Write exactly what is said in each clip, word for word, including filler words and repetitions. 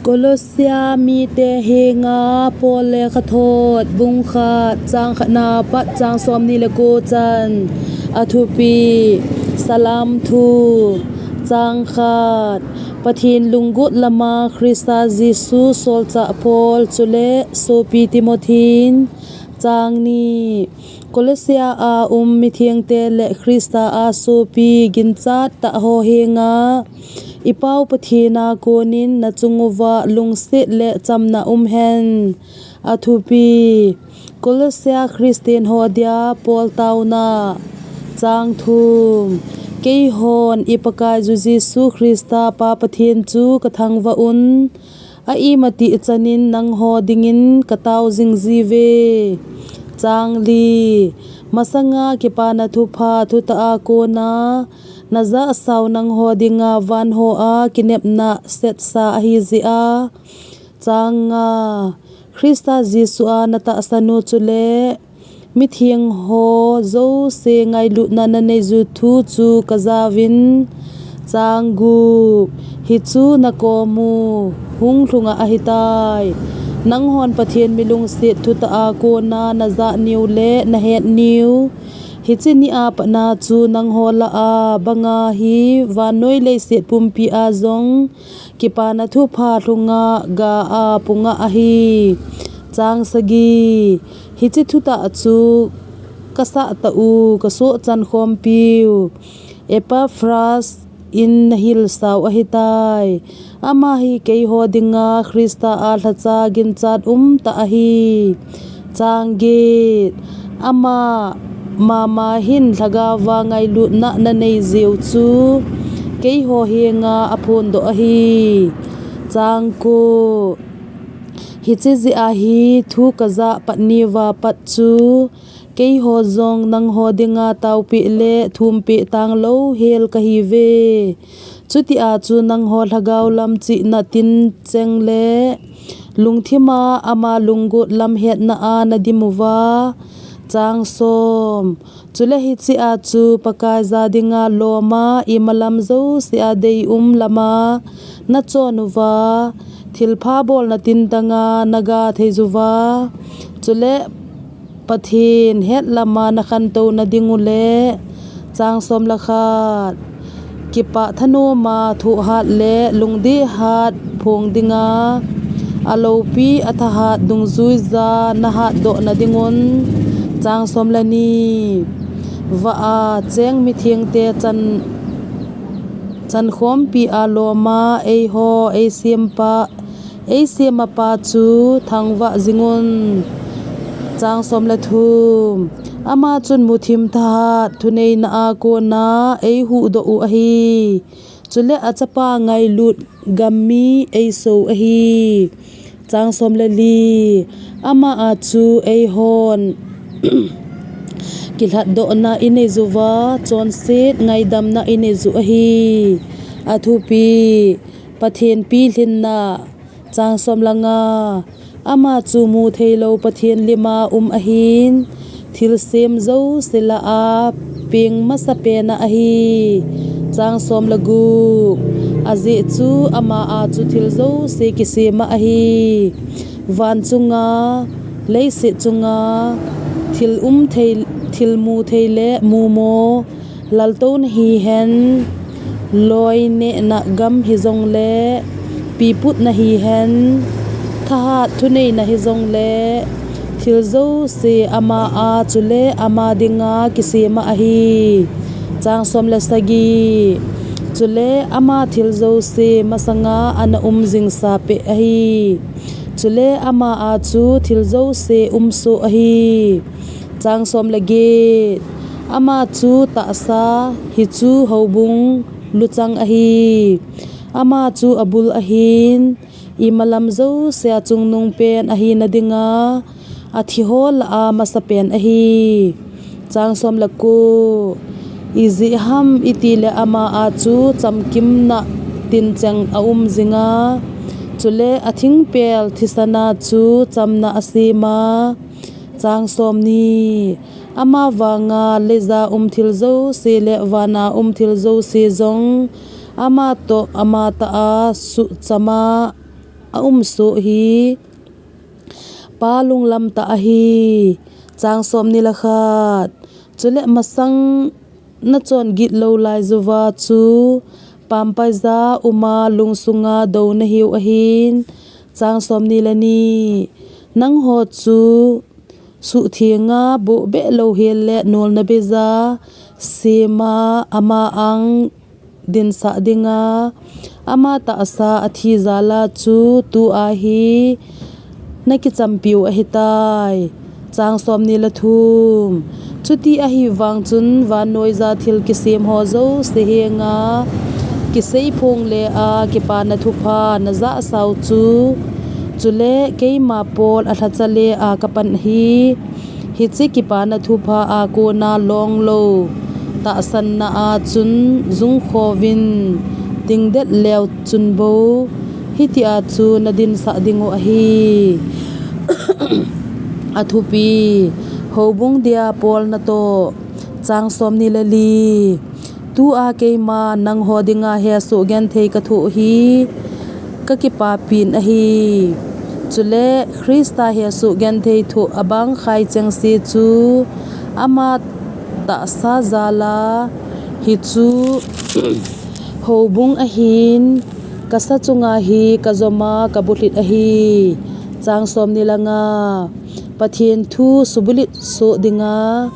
Kolossia mite henga Paul lekhathot bung khat chang khatna pat chang somni le ko chan. A thupi: Salam thu. Chang khat. Pathen lunggot lama Christa Jesu solchah Paul chule sopi Timothy in. Chang ni. Kolossia a um mithengte le Christa a sopi ginchat tah ho henga i Pau Pathen a konin na chung uva lungset le chamna um hen. A thupi: Kolossia Christian ho dia Paul tauna. Chang thum. Keihon i Pakaiyu Jesu Christa Pa Pathen chu ka thangvah un, a imatih chanin nangho dingin ka tao jing jiuve. Chang li. Masanga kipana thupha thutah a kona na jahsau nangho dinga van hoa kinepna setsa ahi jeh a. Chang nga. Christa Jesu a na tahsan u chule mitheng ho jouse ngailutna na neiju thu chu ka jauvin. Chang gup. Hichu na kom u hung lhunga ahitai. Nanghon Pathen milungset thutah a kona na jah niu le na het niu. Hiche ni a patna chu nangho lah a banga hi vannoi leiset pumpi a jong kipana thupha lhunga ga a punga ahi. Chang sagi. Hiche thutah chu ka sahtah u ka sohchan khompiu Epaphras in na hilsau ahitai. Ama hi keiho dinga Christa a lhacha ginchat umtah ahi. Chang get. Ama mama hin lhagaova ngailutna na neijiu chu keiho henga aphondoh ahi. Chang ko. Hiche jeh a hi thu ka jah pat niuva pat chu keiho jong nangho dinga taopeh le thumpeh tanglou hel kahiuve. Chutia chu nangho lhagao lam chihna tincheng le lungthima ama lunggot lam hetna a na dim uva. Chang som. Chule hichea chu Pakaiya dinga loma imalam jousea deium lama na chon uva, thilpha bolna tintanga na ga theijuva, chule Pathen het lama na khantouna dingule. Chang som le khat. Kipah thanoma thohhat le lungdei hat phong dinga, aloupi athahat dungjuija na hatdohna dingun. Chang som le ni. Vah a cheng mithengte chan, chankhompi a loma eiho eisempa, eisemapa chu thangvah jingun. Chang som le thum. Ama chun muthim thahat thuneina a kona eihuhdoh u ahi. Chule achapa ngailut gam mi eisou ahi. Chang som le li. Ama a chu eihon kilhatdohna ineijuva, chonset ngaidamna ineiju ahi. Athupi, Pathen pilhinna. Chang som le nga. Ama chu mutheilou Pathen lima um ahin, thilsem jouse lah a peng masapena ahi. Chang som le gup. Ajeh chu ama a chu thil jouse kisema ahi. Van chunga, leiset chunga, thil um thei, thil mu thei le mumo, laltouna hihen, loinehna gam hijongle, piputna hihen, thahat thuneina hijongle, thil jouse ama a chule ama dinga kisema ahi. Chang som le sagi. Chule ama thil jouse masanga ana um jingsa peh ahi. Chule ama a chu thil jouse umsoh ahi. Chang som le get. Ama chu tahsa, hichu houbung luchang ahi. Ama chu abul ahin, imalam jousea chungnungpen ahina dinga, athiho lah a masapen ahi. Chang som le ko. Ijeh ham itile ama a chu chamkimna tincheng aum jinga, chule athingpel thisana chu chamna asema. Chang som ni. Ama vanga leija um thil jouse le vana um thil jouse jong ama toh amatah a suhchama a um soh hi Pa lunglam tah ahi. Chang som ni le khat. Chule masang na chon git lo lai zuva chu pampai ja uma lung sunga do na hiu ahin. Chang som ni le ni. Nangho chu suhthenga bohbeh louhel le nolna beija sema ama ang dinsah dinga ama tahsa athi jala chu tua hi na kichampiu ahitai. Chang som ni le thum. Chuti ahi vang chun vannoija thil kisem ho jouse henga kiseiphong le a kipana thupha na jahsau chu, chule keima Paul a lhacha le a kapan hi, hiche kipana thupha a kona longlou tahsanna a chun jungkhovin, tingdet leu chun bou hitia chu na dinsah dingu ahi. A thupi. Houbung dia Paul natoh. Chang som ni le li. Tua keima nangho dinga hesoh genthei kathoh hi kakipapin ahi. Chule Christa hesoh genthei thoh abang khai chengse chu ama tahsa jala hichu houbung ahin kasa chunga hi kajoma kabulhit ahi. Chang som ni le nga. Pathen thu subulhit soh dinga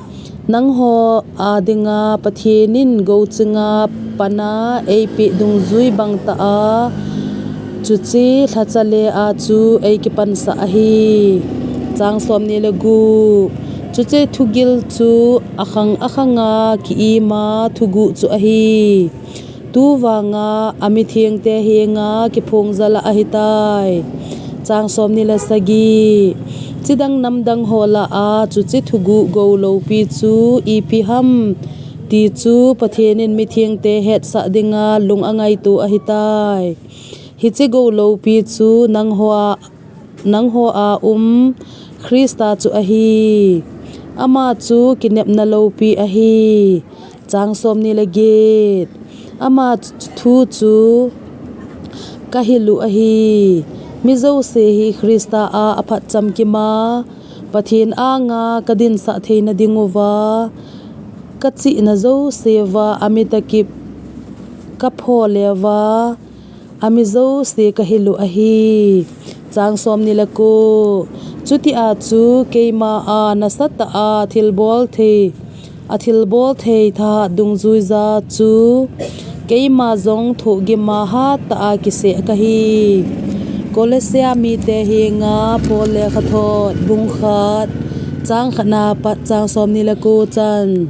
nangho a dinga Pathen in gouchinga pana eipeh dungjui bangtah a chuche lhacha le a chu eikipansah ahi. Chang som ni le gup. Chuche thugil chu akhang akhanga ki-ima thuguh chu ahi. Tuvanga amithengte henga kiphong jala ahitai. Chang som ni le sagi. Chidang namdang ho lah a chuche thuguh gou loupi chu ipi ham ti chu Pathen in mithengte hetsah dinga lung angaito ahitai. Hiche gou loupi chu nangho a nangho a um Christa chu ahi. Ama chu kinepna loupi ahi. Chang som ni le get. Ama thu chu kahil u ahi. Mi jouse hi Christa a aphatcham kima Pathen anga kadinsah theina dinguva kachihna jouseuva amitakip kapho leuva ami jouse kahil u ahi. Chang som ni le ko. Chutia chu keima a nasatah a thilbol thei, athilbol thei thahat dungjuija chu keima jong thohgima hattah a kiseh kahi. Kolosia mite henga Paul lekhathot bung khat chang khatna pat chang som ni le ko chan.